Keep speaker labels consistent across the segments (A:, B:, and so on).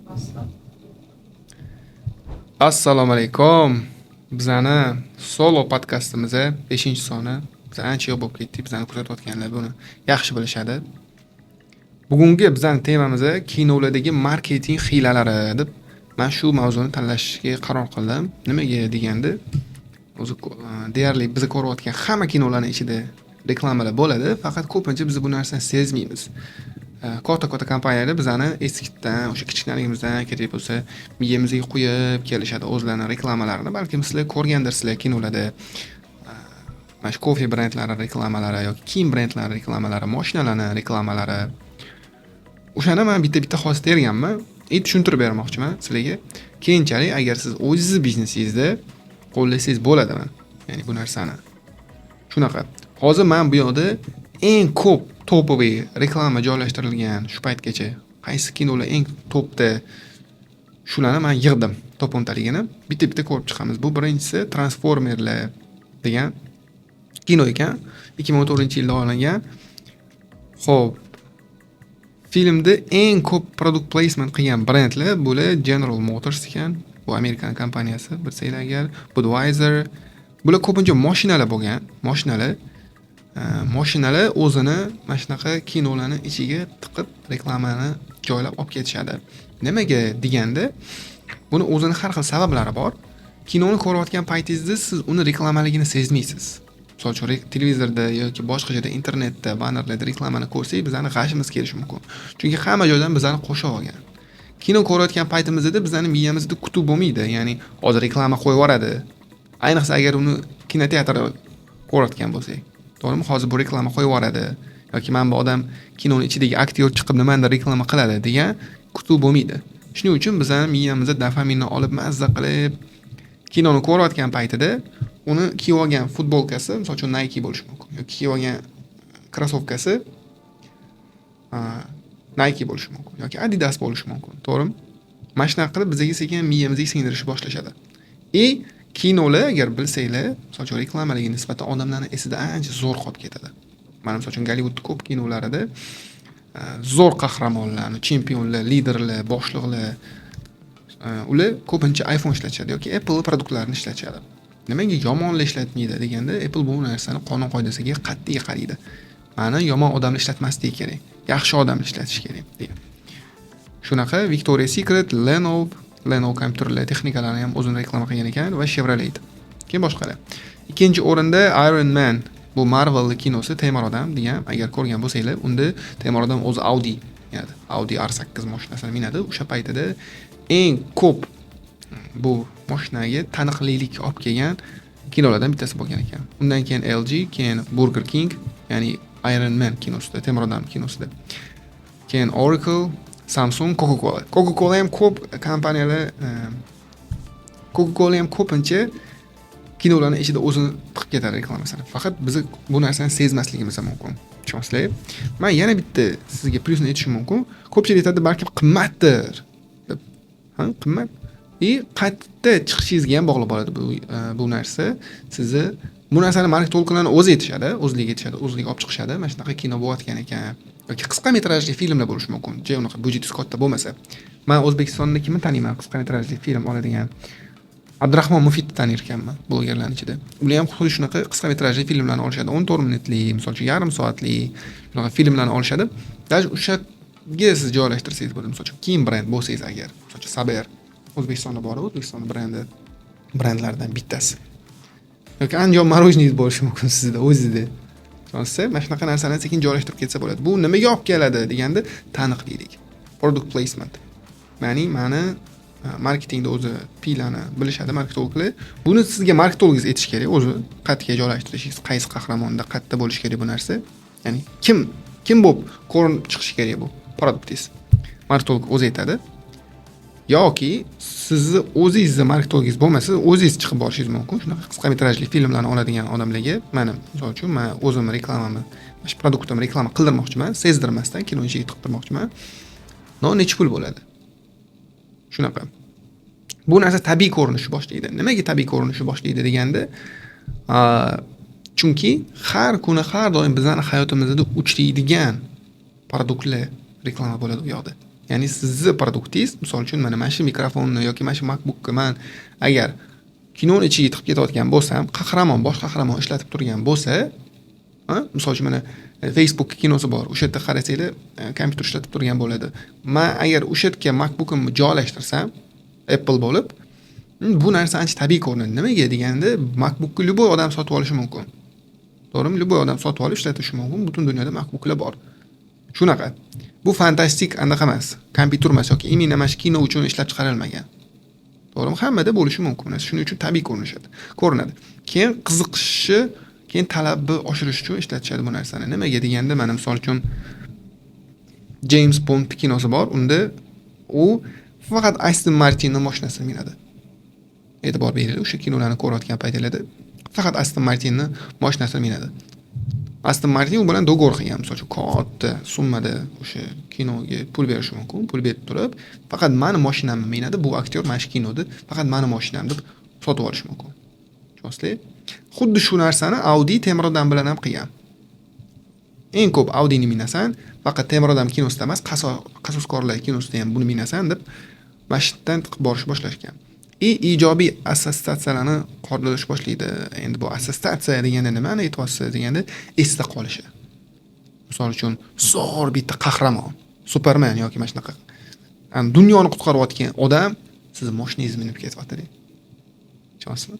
A: Aslan.
B: Assalomu alaykum. Bizani solo podkastimiz 5-soni. Biz ancha yo'q bo'lib ketdik. Bizani kuzatayotganlar buni yaxshi bilishadi. Bugungi bizani temamiz kinolardagi marketing hiylalari deb man shu mavzuni tanlashga qaror qildim. Nimaga deganda, o'zi deyarli biz ko'rayotgan hamma kinolarning ichida reklamalar bo'ladi, faqat ko'pincha biz bu narsani sezmaymiz. Katta-katta kompaniyalar bizani eskidan, o'sha kichkinaligimizdan kerak bo'lsa miyamizga quyib kelishadi o'zlarini reklamalarini. Balkim sizlar ko'rgandirsizlar kinolarda mana shu kofe brendlari reklamalari yoki kiyim brendlari reklamalari, moshinalarni reklamalari. O'shani man bitta-bitta hozir terganman и tushuntirib bermoqchiman sizlarga. Keyinchalik agar siz o'zingizni biznesingizda qo'llasangiz bo'ladimi? Ya'ni bu narsani. Shunaqa. Hozir man bu yoqda eng ko'p топовый reklama joylashtirilgan shu paytgacha qaysi kinolar eng topda, shularni man yig'dim, top 10taligini. Bitta-bitta ko'rib chiqamiz. Bu birinchisi Transformerlar degan kino ekan. 2014-yilda olingan. Xo'p. Filmda eng ko'p product placement qilgan brendlar bular General Motors ekan. Bu Amerikan kompaniyasi, bilsanglar agar, Budweiser. Bular ko'pincha moshinalar bo'lgan, moshinalar. Moshinalar o'zini mana shunaqa kinolarni ichiga tiqib reklamani joylab olib ketishadi. Nimaga deganda, buni o'zini har xil sabablari bor. Kinoni ko'rayotgan paytingizda siz uni reklamaligini sezmaysiz. Misol uchun, televizorda yoki boshqa joyda, internetda, bannerlarda reklamani ko'rsak, bizani g'ashimiz kelishi mumkin. Chunki hamma joydan bizani qo'shib olgan. Kino ko'rayotgan paytimizda bizani miyamizda kutuv bo'lmaydi. Ya'ni hozir reklama qo'yib yuboradi. Ayniqsa agar uni kinoteatrda ko'rayotgan bo'lsak. To'g'rimi? Hozir bu reklama qo'yib yuboradi yoki mana bu odam, kinoni ichidagi aktyor chiqib nimanidir reklama qiladi degan kutuv bo'lmaydi. Shuning uchun bizani miyamizda dopaminni olib, mazza qilib kinoni ko'rayotgan paytida uni kiyib olgan futbolkasi, misol uchun, Nike bo'lishi mumkin yoki kiyib olgan krossovkasi Nike bo'lishi mumkin yoki Adidas bo'lishi mumkin, to'g'rimi? Mana shunaqa qilib bizga sekin miyamizga singdirishni boshlashadi. И kinolar, agar bilsanglar, misol uchun, reklamalarga nisbatan odamlarni esida ancha zo'r qolib ketadi. Mana, misol uchun, Gollivudni ko'p kinolarida zo'r qahramonlarni, chempionlar, liderlar, boshliqlar, ular ko'pincha iPhone ishlatishadi yoki Apple produktlarini ishlatishadi. Nimaga yomonlar ishlatmaydi deganda, Apple bu narsani qonun qoidasiga qat'iy qaraydi. Mani yomon odamlar ishlatmasligi kerak, yaxshi odamlar ishlatishi kerak degan. Shunaqa Victoria's Secret, Lenovo, Lenovo kompyuterlar, texnikalarni ham o'zini reklama qilgan ekan va Chevrolet. Keyin boshqalar. Ikkinchi o'rinda Iron Man, bu Marvel kinosi, Temir odam degan, agar ko'rgan bo'lsanglar, unda Temir odam o'zi Audi minadi. Audi R8 mashinasini minadi. O'sha paytida eng ko'p bu mashinaga taniqlilik olib kelgan kinolardan bittasi bo'lgan ekan. Undan keyin LG, keyin Burger King, ya'ni Iron Man kinosida, Temir odam kinosida. Keyin Oracle, Samsung, Coca-Cola. Coca-Cola ham ko'p kompaniyalar, Coca-Cola ham ko'pincha kinolarni ichida o'zini tiqib ketadi reklamasini. Faqat biz bu narsani sezmasligimiz ham mumkin. Tushunyapsizlar? Man yana bitta sizga plyusini aytishim mumkin. Ko'pchilik aytadi, balkim qimmatdir deb. Ha, qimmat. И qayerda chiqishingizga ham bog'liq bo'ladi bu narsa. Sizni bu narsani marketologlarni o'zi aytishadi, o'zligi aytishadi, o'zligi olib chiqishadi. Mana shunaqa kino bo'layotgan ekan yoki qisqa metrajli filmlar bo'lishi mumkin. Ja unaqa byudjetingiz katta bo'lmasa. Man O'zbekistonda kimni taniyman qisqa metrajli film oladigan? Abdurahmon Mufidni tanir ekanman blogerlarni ichida. Ular ham xuddi shunaqa qisqa metrajli filmlarni olishadi. 14 minutli, misol uchun, yarim soatli shunaqa filmlarni olishadi. Даже o'sha yerga siz joylashtirsangiz bo'ladi. Misol uchun, kiyim brend bo'lsangiz agar, misol uchun, Saber O'zbekistonda bor, O'zbekiston brendi, brendlaridan bittasi. Yoki Andijon мороженое bo'lishi mumkin sizda o'zizda. Tushunasiz? Mana shunaqa narsalarni sekin joylashtirib ketsa bo'ladi. Bu nimaga olib keladi deganda, taniqlilik. Product placement. Ya'ni mani marketingda o'zi P'larni bilishadi marketologlar. Buni sizga marketologingiz aytishi kerak o'zi, qayerga joylashtirishingiz, qaysi qahramonda qayerda bo'lishi kerak bu narsa. Ya'ni kim kim bo'lib ko'rinib chiqishi kerak bu produktingiz. Marketolog o'zi aytadi. Yoki sizni o'zingizni marketologingiz bo'lmasa, o'zingiz chiqib borishingiz mumkin. Shunaqa qisqa metrajli filmlarni oladigan odamlarga, mana, misol uchun, man o'zim reklamamni, mana shu produktimni reklama qildirmoqchiman, sezdirmasdan kino ichiga tiqtirmoqchiman. Но necha pul bo'ladi? Shunaqa. Bu narsa tabiiy ko'rinishni boshlaydi. Nimaga tabiiy ko'rinishni boshlaydi deganda, chunki har kuni, har doim bizani hayotimizda uchraydigan produktlar reklama bo'ladi u yoqda. Ya'ni sizni produktingiz, misol uchun, mana shu mikrofonni yoki mana shu MacBookni man agar kinoni ichiga tiqib ketayotgan bo'lsam, qahramon, bosh qahramon ishlatib turgan bo'lsa, misol uchun, mana Facebook kinosi bor, o'sha yerda qarasanglar, kompyuter ishlatib turgan bo'ladi. Man agar o'sha yerga MacBookimni joylashtirsam, Apple bo'lib, bu narsa ancha tabiiy ko'rinadi. Nimaga deganda, MacBookni любой odam sotib olishi mumkin, to'g'rimi? Любой odam sotib olib ishlatishi mumkin, butun dunyoda MacBooklar bor. Shunaqa, bu fantastik anaqa emas, kompyuter emas yoki именно mana shu kino uchun ishlab chiqarilmagan, to'g'rimi? Hammada bo'lishi mumkin narsa, shuning uchun tabiiy ko'rinadi. Keyin qiziqishni, keyin talabni oshirish uchun ishlatishadi bu narsani. Nimaga deganda, mana, misol uchun, Jeyms Bond kinosi bor, unda u faqat Aston Martinni mashinasini minadi. E'tibor beringlar, o'sha kinolarni ko'rayotgan paytinglarda faqat Aston Martinni mashinasini minadi. Aston Martin u bilan договор qilgan, misol uchun, katta summada o'sha kinoga pul berishi mumkin. Pul berib turib, faqat mani mashinamni minadi bu aktyor mana shu kinoda, faqat mani mashinam deb sotib olishi mumkin. Tushunyapsizlar? Xuddi shu narsani Audi Temir odam bilan ham qilgan. Eng ko'p Audini minasan, faqat Temir odam kinosida emas, Qasoskorlar kinosida ham buni minasan deb mana shu yerdan tiqib borishni boshlashgan. И ijobiy assotsiatsiyalarni qoldirish boshlaydi. Endi bu assotsiatsiya deganda nimani aytyapsiz deganda, esda qolishi. Misol uchun, zo'r bitta qahramon, Superman yoki mana shunaqa dunyoni qutqarayotgan odam sizni moshinangizni minib ketyaptida. Tushunyapsizmi?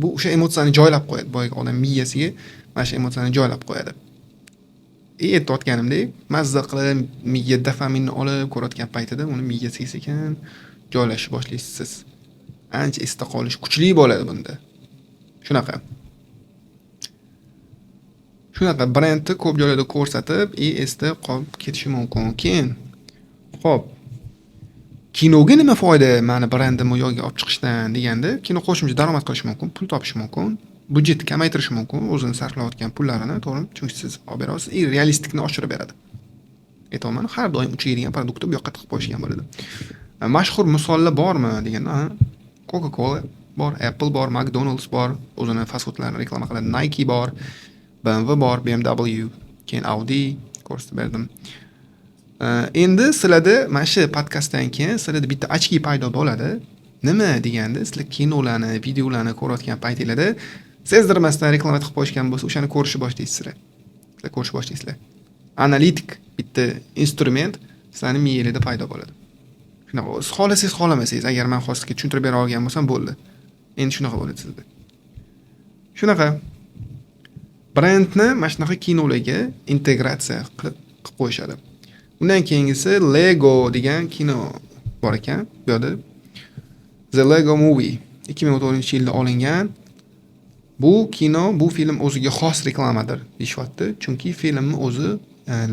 B: Bu o'sha emotsiyani joylab qo'yadi, boyagi odam miyasiga mana shu emotsiyani joylab qo'yadi. И aytayotganimdek, mazza qilib miya dopaminni olib ko'rayotgan paytida uni miyasiga sekin joylashib boshlaysiz. Ancha esda qolish kuchli bo'ladi bunda. Shunaqa brendni ko'p joylarda ko'rsatib и esda qolib ketishi mumkin. Keyin, ho'p, kinoga nima foyda mani brendimni u yoqqa olib chiqishdan deganda, kino qo'shimcha daromad qilishi mumkin, pul topishi mumkin, byudjetni kamaytirishi mumkin, o'zini sarflayotgan pullarini, to'g'rimi? Chunki siz olib berasiz и realistikni oshirib beradi. Aytyapman, har doim uchaydigan produktni bu yoqqa tiqib qo'yishgan bo'ladi. Mashhur misollar bormi deganda, Coca Cola bor, Apple bor, McDonald's bor, o'zini fast foodlarini reklama qiladi, Nike bor, BMW bor, BMW, keyin Audi ko'rsatib berdim. Endi sizlarda mana shu podkastdan keyin sizlarda bitta очки paydo bo'ladi. Nima deganda, sizlar kinolarni, videolarni ko'rayotgan paytinglarda sezdirmasdan reklama tiqib qo'yishgan bo'lsa, o'shani ko'rishni boshlaysizlar. Sizlar ko'rishni boshlaysizlar. Analitik bitta instrument sizlarni miyanglarda paydo bo'ladi. Shunaqa, xohlasangiz, xohlamasangiz, agar man hozir sizga tushuntirib bera olgan bo'lsam, bo'ldi. Endi shunaqa bo'ladi sizda. Shunaqa brendni mana shunaqa kinolarga integratsiya qilib qo'yishadi. Undan keyingisi Lego degan kino bor ekan bu yoqda. The Lego Movie 2014-yilda olingan. Bu kino, bu film o'ziga xos reklamadir deyishyapti, chunki filmni o'zi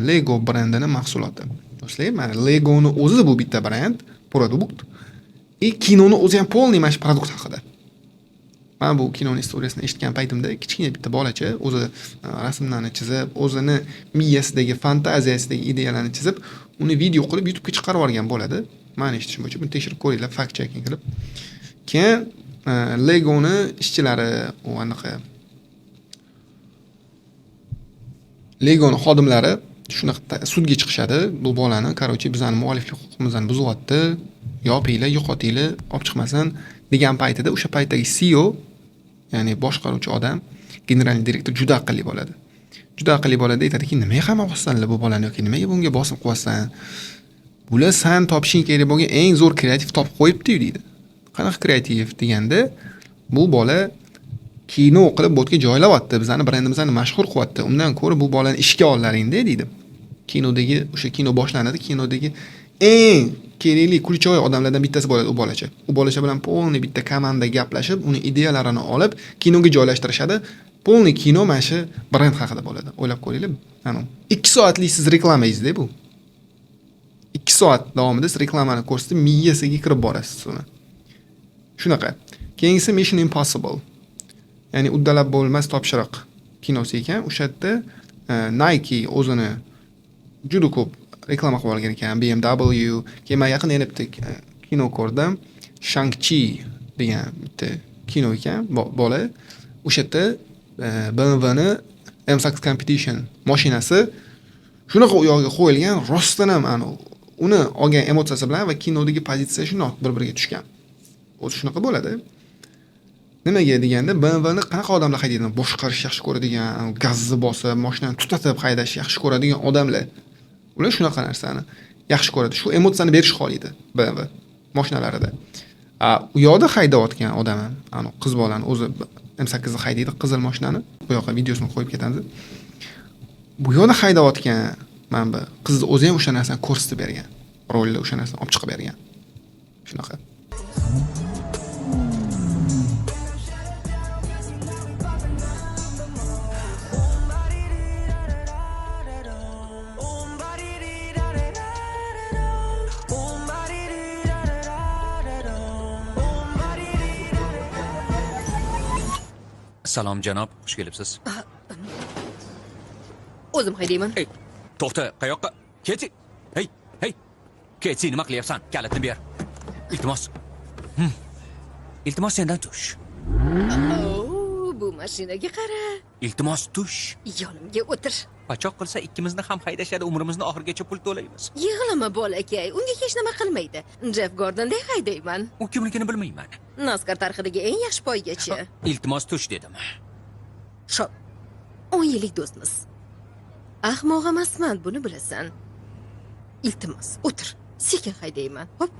B: Lego brendini mahsuloti. Do'stlar, mana, Legoni o'zi bu bitta brend, produkt, и kinoni o'zi ham полный mana shu produkt haqida. Man bu kinoni istoriyasini eshitgan paytimda, kichkina bitta bolacha o'zi rasmlarni chizib, o'zini miyasidagi, fantaziyasidagi ideyalarni chizib, uni video qilib YouTubega chiqarib yuborgan bo'ladi. Mani eshitishim bo'yicha, buni tekshirib ko'ringlar, fact checking qilib. Keyin Legoni ishchilari, u anaqa Legoni xodimlari shunaqa sudga chiqishadi. Bu bolani, короче, bizani mualliflik huquqimizni buzyapti, yopinglar, yo'qotinglar, olib chiqmasin degan paytida o'sha paytdagi CEO, ya'ni boshqaruvchi odam, генеральный direktor juda aqlli bo'ladi. Juda aqlli bo'ladi, aytadiki: "Nimaga qamoqsanlar bu bolani yoki nimaga bunga bosim qilyapsan? Bular san topishing kerak bo'lgan eng zo'r kreativ topib qo'yibdi-yu", deydi. Qanaqa kreativ deganda, bu bola kino qilib bu yerga joylayapti, bizani brendimizni mashhur qilyapti. Undan ko'ra bu bolani ishga ollaringda, deydi. Kinodagi o'sha kino boshlanadi, kinodagi eng kerakli ключевой odamlardan bittasi bo'ladi u bolacha. U bolacha bilan полный bitta komanda gaplashib, uni ideyalarini olib, kinoga joylashtirishadi. Полный kino mana shu brend haqida bo'ladi. O'ylab ko'ringlar, ana 2 soatlik siz reklamangizda bu. 2 soat davomida siz reklamani ko'rsatib, miyasiga kirib borasiz uni. Shunaqa. Keyingisi Mission Impossible. Ya'ni uddalab bo'lmas topshiriq kinosi ekan. O'sha yerda Nike o'zini juda ko'p reklama qilib olgan ekan, BMW. Keyin man yaqinda yana bitta kino ko'rdim. Shang-Chi degan bitta kino ekan, bola. O'sha yerda BMWni M6 Competition mashinasi shunaqa u yog'iga qo'yilgan, rostdan ham anavi Uni olgan emotsiyasi bilan va kinodagi pozitsiya shundoq bir-biriga tushgan. O'zi shunaqa bo'ladi. Nimaga deganda, BMWni qanaqa odamlar haydaydi? Boshqarish yaxshi ko'radigan, gazni bosib, mashinani tutatib haydashni yaxshi ko'radigan odamlar. Ular shunaqa narsani yaxshi ko'radi. Shu emotsiyani berishni xohlaydi BMW mashinalarida. A u yoqda haydayotgan odam ham, ani qiz bolani o'zi M8 ni haydaydi, qizil mashinani. Bu yoqqa videosini qo'yib ketamiz. Bu yoqda haydayotgan mana bu qizni o'zi ham o'sha narsani ko'rsatib bergan. Rolda o'sha narsani olib chiqib bergan. Shunaqa.
A: Salom janob, xush kelibsiz.
C: O'zim haydayman.
A: Ey, to'xta, qayoqqa? Keti. Hey, hey. Keti, nima qilyapsan? Kalitni ber. Iltimos. Iltimos sendan tush.
C: Oo, bu mashinaga qara.
A: Iltimos tush.
C: Yonimga o'tir.
A: Pachoq qilsa ikkimizni ham haydashadi, umrimizni oxirigacha pul to'laymiz.
C: Yig'lama bolakay, unga hech nima qilmaydi. Jeff Gordonday haydayman.
A: U kimligini bilmayman.
C: NASCAR tarixidagi eng yaxshi poygachi.
A: Iltimos tush dedim.
C: Shop. 10 yillik do'stmiz. Ahmoq emasman, buni bilasan. Iltimos, o'tir. Sekin haydayman. Hop.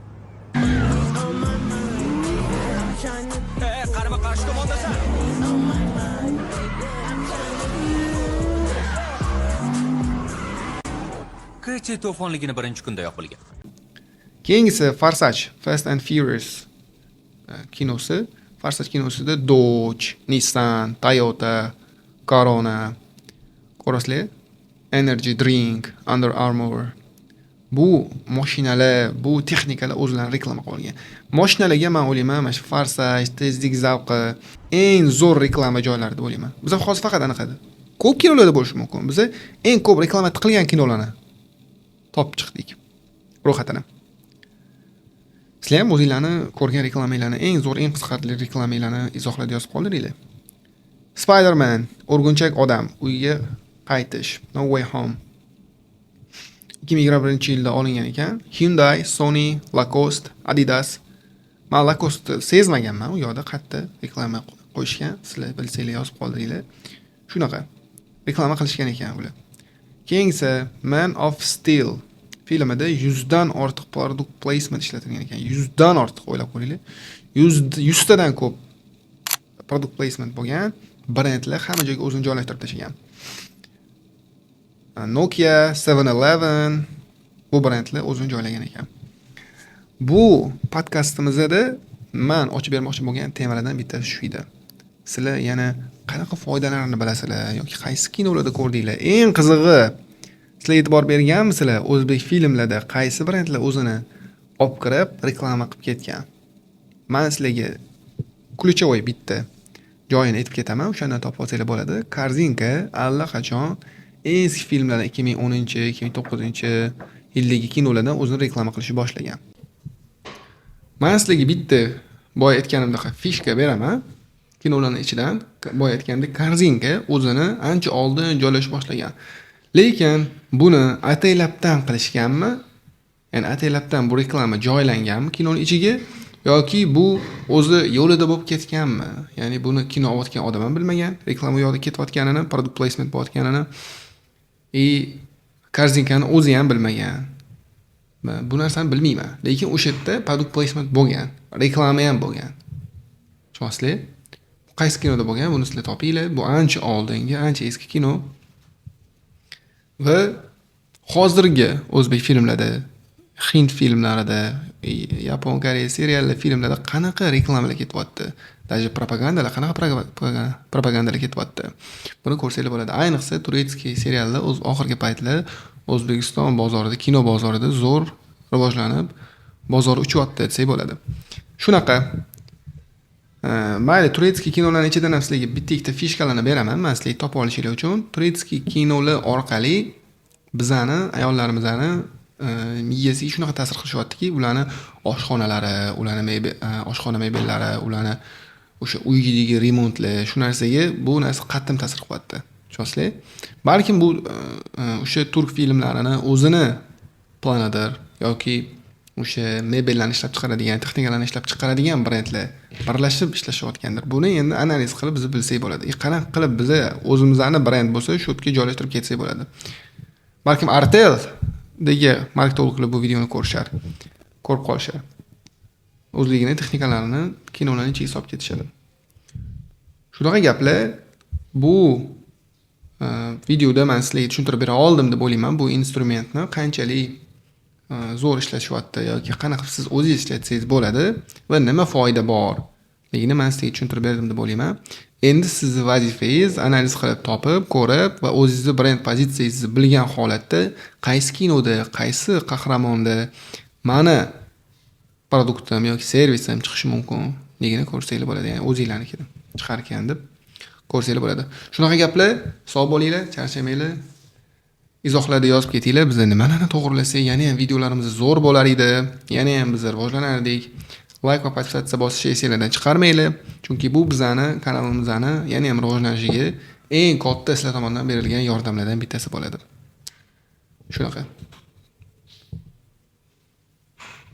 A: Qarama qarshi tomondasan. Keti to'fonligini birinchi kundayoq bilgan.
B: Keyingisi Forsaj, Fast and Furious kinosi. Forsaj kinosida Dodge, Nissan, Toyota, Corona ko'rasizlar, Energy Drink, Under Armour. Bu mashinalar, bu texnikalar o'zlarini reklama qilgan. Mashinalarga men o'ylayman, mana shu Forsaj, tezlik zavqi eng zo'r reklama joylari deb o'ylayman. Biz hozir faqat anaqada. Ko'p kinolarda bo'lishi mumkin. Biz eng ko'p reklama tiqilgan kinolarni topib chiqdik ro'yxatini. Sizlar ham o'zinglarni ko'rgan reklamanglarni, eng zo'r, eng qiziqarli reklamanglarni izohlarda yozib qoldiringlar. Spider-Man, o'rgimchak odam, uyga qaytish, No Way Home. 2021-yilda olingan ekan. Hyundai, Sony, Lacoste, Adidas. Men Lacoste sezmaganman, u yoqda qayerda reklama qo'yishgan. Sizlar bilsanglar yozib qoldiringlar. Shunaqa reklama qilishgan ekan ular. Keyingisi Man of Steel filmida 100 dan ortiq product placement ishlatilgan ekan. 100 dan ortiq, o'ylab ko'ringlar. 100 tadan ko'p product placement bo'lgan. Brendlar hamma joyga o'zini joylashtirib tashlagan. Nokia, 7-Eleven bu brendlar o'zini joylagan ekan. Bu podkastimizda men ochib bermoqchi bo'lgan temalardan bittasi shu edi. Sizlar yana qanaqa foydalarini bilasizlar yoki qaysi kinolarda ko'rdinglar? Eng qizig'i, sizlar e'tibor berganmisizlar, o'zbek filmlarda qaysi brendlar o'zini olib kirib reklama qilib ketgan? Men sizlarga ключевой bitta joyini aytib ketaman, o'shandan topib olsanglar bo'ladi. Korzinka allaqachon eski filmlardan 2010, 2009 yildagi kinolardan o'zini reklama qilishni boshlagan. Men sizlarga bitta boya aytganimdek фишка beraman. Kinolarning ichidan boya aytganimdek Korzinka o'zini ancha oldin joylashib boshlagan. Lekin buni ataylabdan qilishganmi? Ya'ni ataylabdan bu reklama joylanganmi kinoning ichiga yoki bu o'zi yo'lida bo'lib ketganmi? Ya'ni buni kino olayotgan odam ham bilmagan, reklama u yoqda ketayotganini, product placement bo'layotganini. И Korzinkani o'zi ham bilmagan. Men bu narsani bilmayman. Lekin o'sha yerda product placement bo'lgan, reklama ham bo'lgan. Tushunyapsizlar? Qaysi kinoda bo'lgan, buni sizlar topinglar. Bu ancha oldingi, ancha eski kino. Va hozirgi o'zbek filmlarida, hind filmlarida, yapon, koreys seriallar, filmlarda qanaqa reklamalar ketyapti? Даже propagandalar, qanaqa propagandalar ketyapti? Buni ko'rsanglar bo'ladi. Ayniqsa турецкий seriallar o'z oxirgi paytlar O'zbekiston bozorida, kino bozorida zo'r rivojlanib, bozor uchyapti desak bo'ladi. Shunaqa. Mayli, турецкий kinolarning ichidan ham sizlarga bitta ikkita фишка larni beraman, man sizlarga topib olishinglar uchun. Турецкий kinolar orqali bizani ayollarimizni miyasiga shunaqa ta'sir qilishyaptiki, ularni oshxonalari, ularni oshxona mebellari, ularni o'sha uydagi remontlar, shu narsaga bu narsa qattiq ta'sir qilyapti. Tushunyapsizlar? Balkim bu o'sha turk filmlarini o'zini planidir. yoki o'sha mebellarni ishlab chiqaradigan, texnikalarni ishlab chiqaradigan brendlar birlashib ishlashayotgandir. Buni endi analiz qilib biz bilsak bo'ladi. Qanaqa qilib biza o'zimizni brend bo'lsa, shu yerga joylashtirib ketsak bo'ladi. Balkim Arteldagi marketologlar bu videoni ko'rishar, ko'rib qolishar. O'zligini texnikalarini kinolarni ichiga solib ketishadi. Shunaqa gaplar. Bu videoda man sizlarga tushuntirib bera oldim deb o'ylayman. Bu instrumentni qanchalik zo'r ishlashyapti yoki qanaqa qilib siz o'zingiz ishlatsangiz bo'ladi va nima foyda borligini man sizlarga tushuntirib berdim deb o'ylayman. Endi sizni vazifangiz analiz qilib, topib, ko'rib va o'zingizni brend pozitsiyangizni bilgan holatda qaysi kinoda, qaysi qahramonda mani produktim yoki servisim chiqishi mumkinligini ko'rsanglar bo'ladi. Ya'ni o'zinglarnikini chiqar ekan deb ko'rsanglar bo'ladi. Shunaqa gaplar, sog' bo'linglar, charchamanglar. Izohlarda yozib ketinglar, biz nimalarni to'g'irlasak, yana ham videolarimiz zo'r bo'lar edi, yana ham biz rivojlanardik. Layk va подписаться bosishni esinglardan chiqarmanglar, chunki bu bizani kanalimizni yana ham rivojlanishiga eng katta sizlar tomonidan berilgan yordamlardan bittasi bo'ladi. Shunaqa.